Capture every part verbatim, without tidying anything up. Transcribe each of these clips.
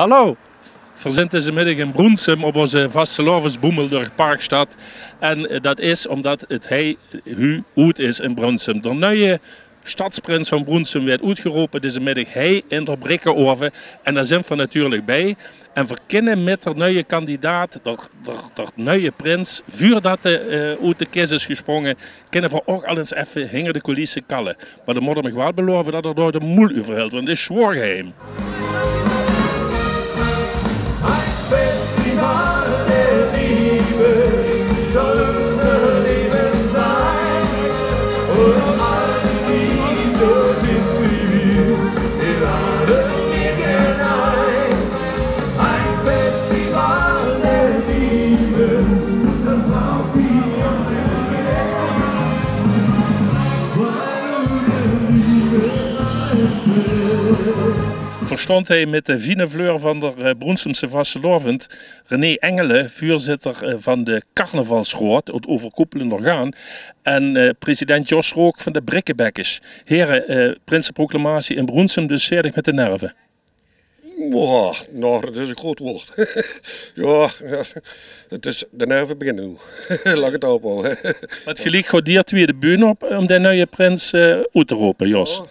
Hallo! Veer zint dees middig in Broensum op ózze vastelaovesboemel durch Parkstad. En, eh, dat is ómdat 't hei hu oet is in Broensum. De nuie stadsprins van Broensum weurt oetgerope dees middig hei in d'r Brikkenaove. En dao zint veer natuurlik bij. En veer kinne mit d'r nuie kandidaat, d'r, d'r, d'r nuie prins, veurdat 'r, eh, oet de kis is gesprónge, kinne veer ouch al ins effe hinger de coulisse kalle. Mer dan mót 'r mich waal belaove dat 'r dao de moel euver hilt, want 't is zwaor geheim. Ein Festival der Liebe soll unser Leben sein. Und all die, die so sind wie wir, wir laden jeden ein. Ein Festival der Liebe, das braucht die ganze Welt. Verstond hei mit de fijne fleur van d'r, eh, Broensumse vastelaovend, René Engelen, veurzitter, eh, van de carnavalsraod, 't euverkoepelend orgaan, en, eh, president Jos Rook van de Brikkebekkers. Here, eh, prinseproclamatie in Broensum, dus veerdig mit de nerve. Boah, nou, dat is ein groot waord. Jao, jao, 't is, de nerve beginne noe. Laot 't ophawwe. Wat geliek gaot geer de bühne op óm de nuie prins, eh, oet te rope, Jos?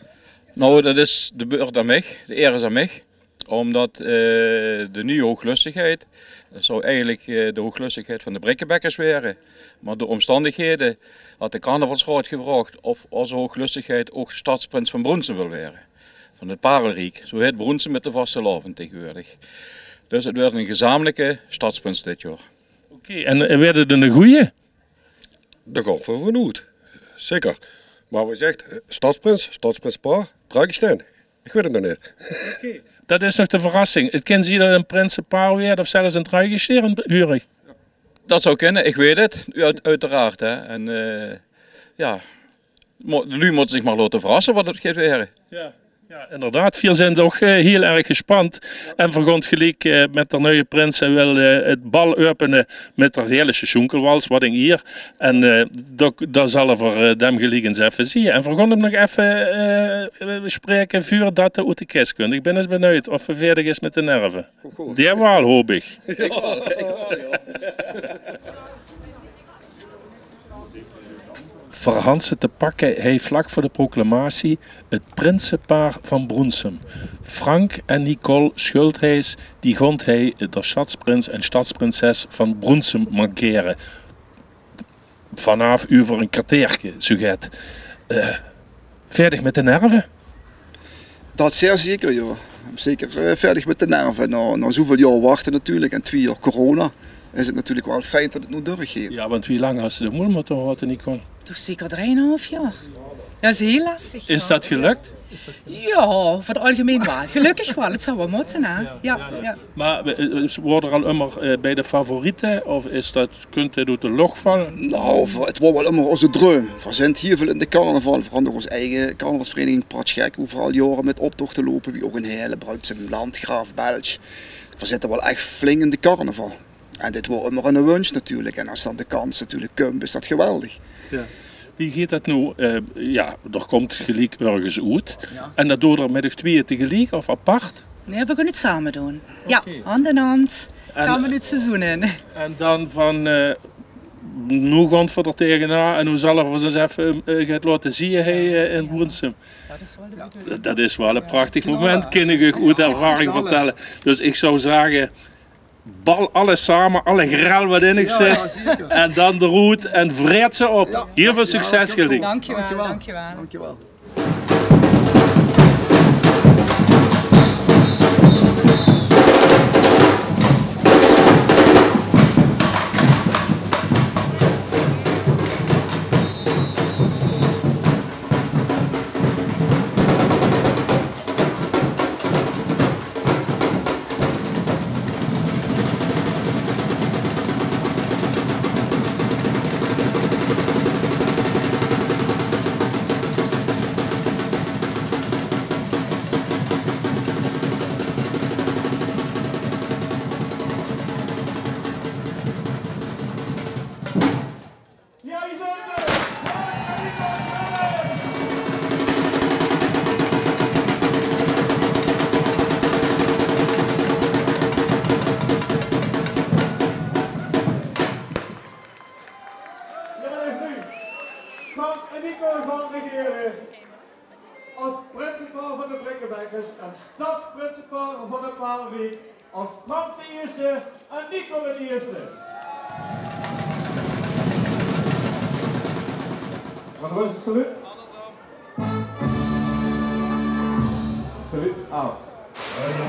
Nou, dat is de beurt aan mich. De eer is aan mich. Ómdat, eh, de nuie hoeglöstigheid, dat zou eigelik, eh, de hoeglöstigheid van de Brikkebekkers waere. Mer door ómstandighede haet de carnavalsraod gevraog of ózze hoeglöstigheid ouch de stadsprins van Broensum wil waere. Van 't Parelriek. Zo heit Broensum mit de vastelaovend taegewoordig. Dus 't weurt ein gezamenlike stadsprins dit jaor. Oké, en, eh, weurt 't eine goeie? Dao gaon veer van oet. Zeker. Mer wie gezag, eh, stadsprins, stadsprins paar, Drakenstein. Ich weit 't nog neet. Oké. Dat is nog de verrassing. 't Kin zeen dat 't ein prinsepaar weurt of zelfs ein Drakenstein, huur ich. Dat zou kinne, ich weit 't. Oet-, oeteraard, hè. En, eh, jao, mo-, de luuj mótte zich mer laote verrasse wat 't geit waere. Jao, jao, inderdaad. Veer zint ouch, eh, hiel erg gespand. En veer gaon geliek, eh, mit d'r nuie prins, eh, waal, eh, 't bal äöpene mit d'r heerlike sjoenkelwals, wat ein ier. En, eh, dao, dao zalle veer, eh, dem geliek ins effe zeen. En veer gaon 'm nog effe, eh, spraeke veurdat 'r oet de kis kump. Ich bin ins benuujd of 'r veerdig is mit de nerve. Good, good. Dae waal, haop ich. Veer hant ze te pakke, hei vlak veur de proclamatie, 't prinsepaar van Broensum. Frank en Nicole Schultheis, die gaon hei d'r stadsprins en stadsprinses van Broensum mankere. Vanaaf euver ein kerteerke, zoe get. Eh, veerdig mit de nerve? Dat zeer zeker, jao. Zeker, eh, veerdig mit de nerve. Nao, nao zoeväöl jaor wachte natuurlik en twieë jaor corona is 't natuurlik waal fijn dat 't noe dörch geit. Jao, want wie lang has se de moel mótte haote, Nicole? Toch zeker drieënhalf jaor. Jao, is hiel lastig. Is dat gelök? Jao, veur 't algemein waal. Gelökkig waal. 't Zou waal mótte, hè? Jao, jao. Mer, eh, waort 'r al ummer, eh, bie de favoriete of is dat, kump 't oet de loch valle? Nou, veer, 't waor waal ummer ózze droum. Veer zint hiel väöl in de carnaval. Veer hant ouch ós eige carnavalsvereiniging Pratsjgek, wo veer al jaore mit optochte loupe, wie ouch ein hiel Broensum, Landgraaf, Belsch. Veer zitte waal ech flink in de carnaval. En dit waor ummer eine wunsj natuurlik. En es dan de kans natuurlik kump, is dat geweldig. Jao. Wie geit dat noe? Eh, jao, d'r kump geliek örges oet. Jao. En dat doot geer mit uch twieë tegeliek of apart? Nae, veer gaon 't same doon. Jao, hand in hand. Gaon veer 't seizoen in. En dan van, eh, noe gaon veer d'r taengenaan en noe zalle veer ós ins effe, eh, get laote zeen hei, eh, in Broensum. Dat is waal ein prachtig moment, kin ich uch oet ervaring vertelle. Dus ich zou zage, bal alles same, alle grel wat in uch zit. En dan d'roet en vreet ze op. Hiel väöl succes, geliek. Dankjewel, dankjewel. Wijkers en stadsprinsepaar van de Paalriek als Frank de Eerste en Nico de Eerste. Wat was het saluut? Saluut af.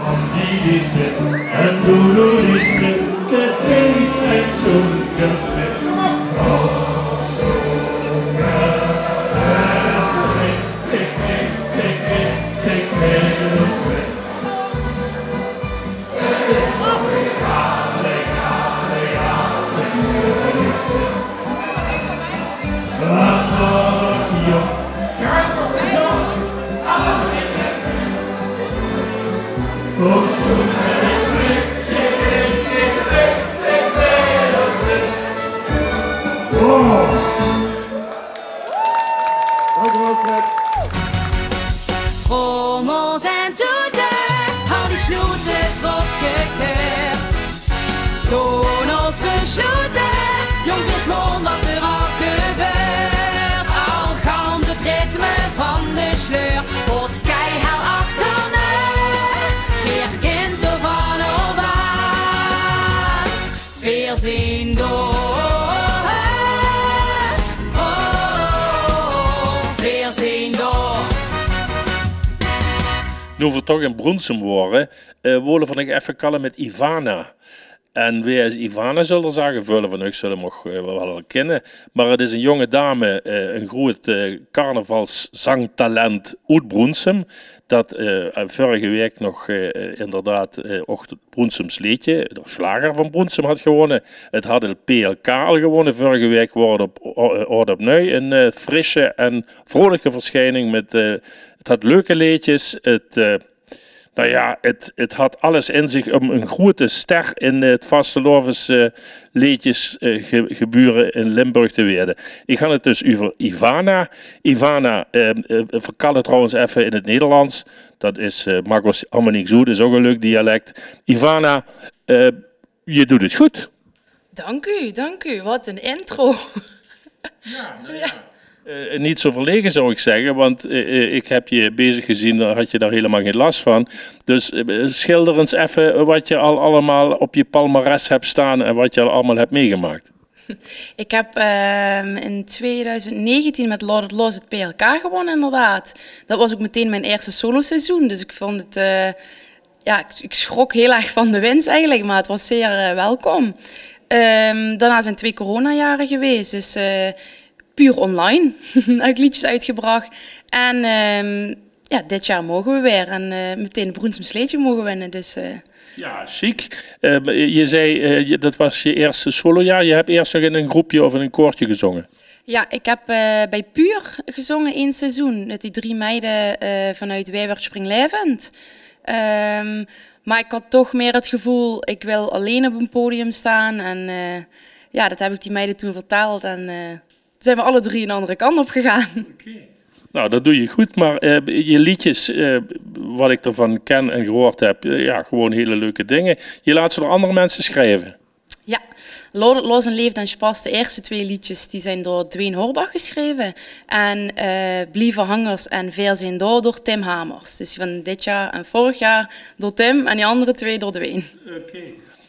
En die dit, en doe is dit, de zins en zo'n kansmet. Trommels en toete, al die sloete trots gekeurd. Toen ons besloete, jong, veer gewoon wat er al gebeurt. Al gans het ritme van de sleur, ons keihel achterna. Geer kint er van op aan. Veer zien door. Oh, veer zien door. Noe veer toch in Broensem wore, eh, wole veer nog effe kalle mit Ivana. En wae is Ivana, zulle veer zage? Väöle van uch zulle 'm nog, eh, wel herkinne. Maar het is een jonge dame, eh, een groot, eh, carnavalszangtalent oet Broensem. Dat, eh, vörrige waek nog, eh, inderdaad, eh, och Broensems leedje, de slager van Broensem had gewonne. Het had het P L K al gewonne. Vörrige waek woort op, o-, eh, woort opnui een, eh, frisse en vrolijke verschijning met, eh, het had leuke leedjes. Het, eh, nou ja, het, het had alles in zich om een grote ster in het vastelaovesleedjes, eh, ge-, gebeuren in Limburg te weerde. Ik had het dus over Ivana. Ivana, eh, eh, verkalle trouwens effe in het Nederlands. Dat is, eh, maak os allemaol niks oet, is ook een leuk dialect. Ivana, eh, je doet het goed. Dank u, dank u. Wat een intro. Ja, nou ja. Eh, niet zo verlegen zou ik zeggen, want, eh, eh, ik heb je bezig gezien, daar had je daar helemaal geen last van. Dus, eh, schilder eens effe wat je al allemaal op je palmares hebt staan en wat je al allemaal hebt meegemaakt. Ik heb, ehm, in tweeduizend negentien met Laot 't Los het P L K gewonnen, inderdaad. Dat was ook meteen mijn eerste soloseizoen, dus ik vond het, eh, ja, ik, ik schrok heel erg van de winst eigenlijk, maar het was zeer, eh, welkom. Ehm, daarna zijn twee coronajaren geweest, dus, eh, puur online heb ik liedjes uitgebracht. En, ehm, ja, dit jaar mogen we weer en, eh, meteen de Broensems leedje mogen winnen, dus, eh. Ja, chic. Eh, je zei, eh, je, dat was je eerste solojaar. Je hebt eerst nog in een groepje of in een koortje gezongen. Ja, ik heb, eh, bij Puur gezongen één seizoen. Met die drie meiden, eh, vanuit Wijwert Springlaevend. Ehm, maar ik had toch meer het gevoel, ik wil alleen op een podium staan. En, eh, ja, dat heb ik die meiden toen verteld. En, eh, zijn we alle drie een andere kant op gegaan. Oké. Nou, dat doe je goed, maar, eh, je liedjes, eh, wat ik ervan ken en gehoord heb, eh, ja, gewoon hele leuke dingen. Je laat ze door andere mensen schrijven. Ja, Laot 't Los en Leefde en Sjpas, de eerste twee liedjes, die zijn door Dwayne Horbach geschreven. En, eh, Blieve Hangers en Veer Zien Door door Tim Hamers. Dus van dit jaar en vorig jaar door Tim en die andere twee door Dwayne. Oké.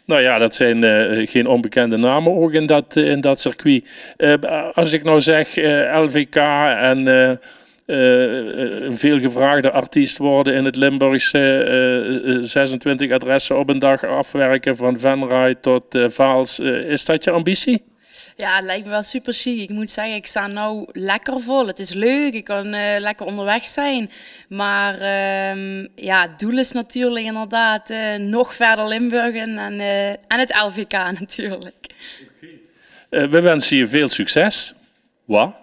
Nou ja, dat zijn, eh, geen onbekende namen ook in dat, eh, in dat circuit. Eh, als ik nou zeg, eh, L V K en, eh, eh, een veelgevraagde artiest worden in het Limburgse, eh, eh, zesentwintig adressen op een dag afwerken, van Venray tot, eh, Vaals. Eh, is dat je ambitie? Ja, het lijkt me wel super chic. Ik moet zeggen, ik sta nou lekker vol. Het is leuk, ik kan, eh, lekker onderweg zijn. Maar, ehm, ja, het doel is natuurlijk inderdaad, eh, nog verder Limburg in en, eh, en het L V K natuurlijk. Oké. Eh, we wensen je veel succes. Wa?